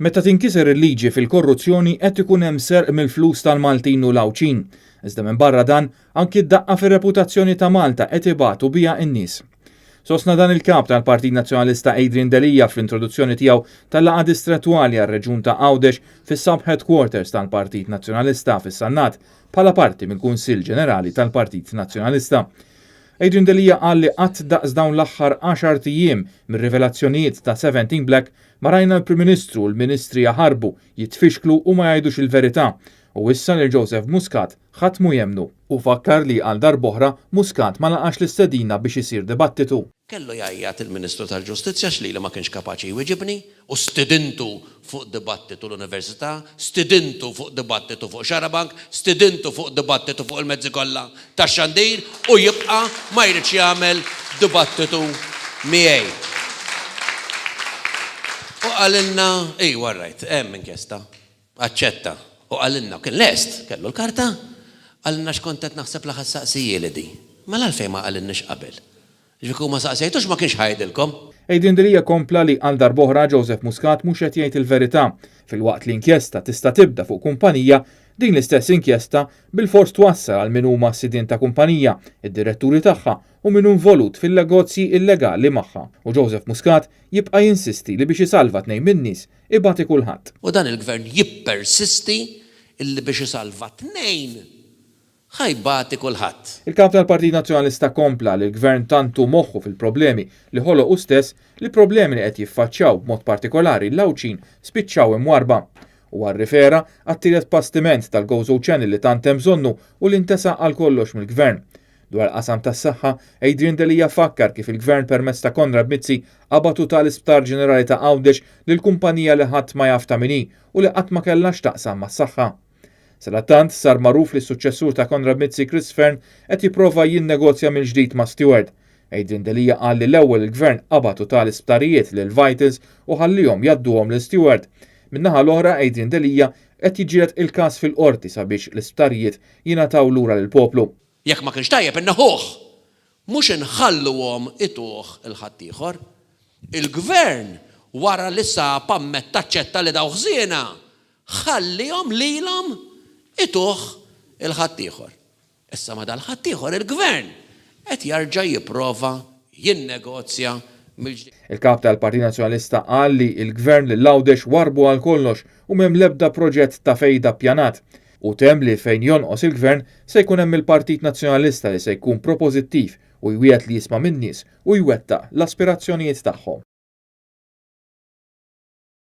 Meta tinkiser il-liġi fil-korruzzjoni qed ikun hemm serq mill-flus tal-Maltin u l-Għawdxin. Iżda minbarra dan, anki d-daqqa fir-reputazzjoni ta' Malta qed ibatu biha n-nies. Sostna dan il-Kap tal-Partit Nazzjonalista Adrian Delia fl-introduzzjoni tiegħu tal-laqgħa distrettwali għar-Reġjun ta' Għawdex fis-Sub Headquarters tal-Partit Nazzjonalista fis-Sannat bħala parti mill-Kunsill Ġenerali tal-Partit Nazzjonalista. Adrian Delia qal li qatt daqs dawn l-aħħar għaxart ijiem mir-rivelazzjonijiet ta' 17 Black ma rajna l-Prim Ministru u l-Ministri jaħarbu, jitfixklu u ma jgħidux il-verità u issa lil Joseph Muscat ħadd mhu jemmnu. Hu fakkar li għal darb'oħra Muscat ma laqax l-istedina biex isir dibattitu. Kellu jgħajjat il-Ministru tal-Ġustizzja għax lili ma kienx kapaċi jwiġibni u stidintu fuq dibattitu l-Università, stidintu fuq dibattitu fuq Xarabank, stidintu fuq dibattitu fuq il-mezzi kollha tax-xandir u jibqa' ma jridx jagħmel dibattitu miegħi. U qalilna, iwa rajt, hemm inkjesta. Aċċetta. U qalilna, kien lest, kellu l-karta, qalilna x'kont qed naħseb li ħa ssaqsijieli di. Mela għalfejn ma qalilniex qabel? Jiġifieri kieku ma saqsejtux ma kienx ħa jgħidilkom. Adrian Delia kompla li għal darb'oħra Joseph Muscat mhux qed jgħid il-verità. Filwaqt li inkjesta tista' tibda fuq kumpanija, din l-istess inkjesta bilfors twassal għal min huma s-sidien ta' kumpanija, id-diretturi tagħha u min hu involut fil-negozji illegali magħha. U Joseph Muscat jibqa' jinsisti li biex isalva tnejn min-nies Ibati kulħadd. U dan il-Gvern jippersisti illi biex isalva tnejn ħa jbati kulħadd. Il-Kap tal-Partit Nazzjonalista kompla li l-Gvern tant hu moħħu fil-problemi li ħoloq hu stess li problemi li qed jiffaċċjaw b'mod partikolari l-Għawdxin spiċċaw imwarrba. Huwa rrifera għat-tielet bastiment tal-Gozo Channel li tant hemm bżonnu u li ntesa għal kollox mill-Gvern. Dwar il-qasam tas-saħħa, Adrian Delia fakkar kif il-Gvern permezz ta' Konrad Mizzi qabad u ta l-Isptar Ġenerali ta' Għawdex lil kumpanija li ħadd ma jaf ta' min hi u li qatt ma kellha x'taqsam mas-saħħa. Sadattant, sar magħruf li s-suċċessur ta' Konrad Mizzi Chris Fearne qed jipprova jinnegozja mill-ġdid ma' Steward. Adrian Delia qal li l-ewwel il-Gvern qabad u ta l-isptarijiet lil Vitals u ħallihom jgħadduhom lil Steward. Min-naħa l-oħra Adrian Delia qed jiġġieled il-każ fil-Qorti sabiex l-isptarijiet jingħataw lura lill-poplu. Jekk ma kienx tajjeb inneħħuh, mhux inħalluhom ituh 'il ħaddieħor. Il-Gvern wara li sab ammetta aċċetta li dawn ħżiena, ħallihom lilhom ituh 'il ħaddieħor. Issa ma' dal-ħaddieħor il-Gvern qed jarġa' jipprova jinnegozja mill-ġdid. Il-Kap tal-Partit Nazzjonalista qal li l-Gvern lil Għawdex warrbu għal kollox u m'hemm l-ebda proġett ta' fejda ppjanat. Hu temm li fejn jonqos il-Gvern se jkun hemm il-Partit Nazzjonalista li se jkun propożittiv u jwiegħed li jisma' min-nies u jwettaq l-aspirazzjonijiet tagħhom.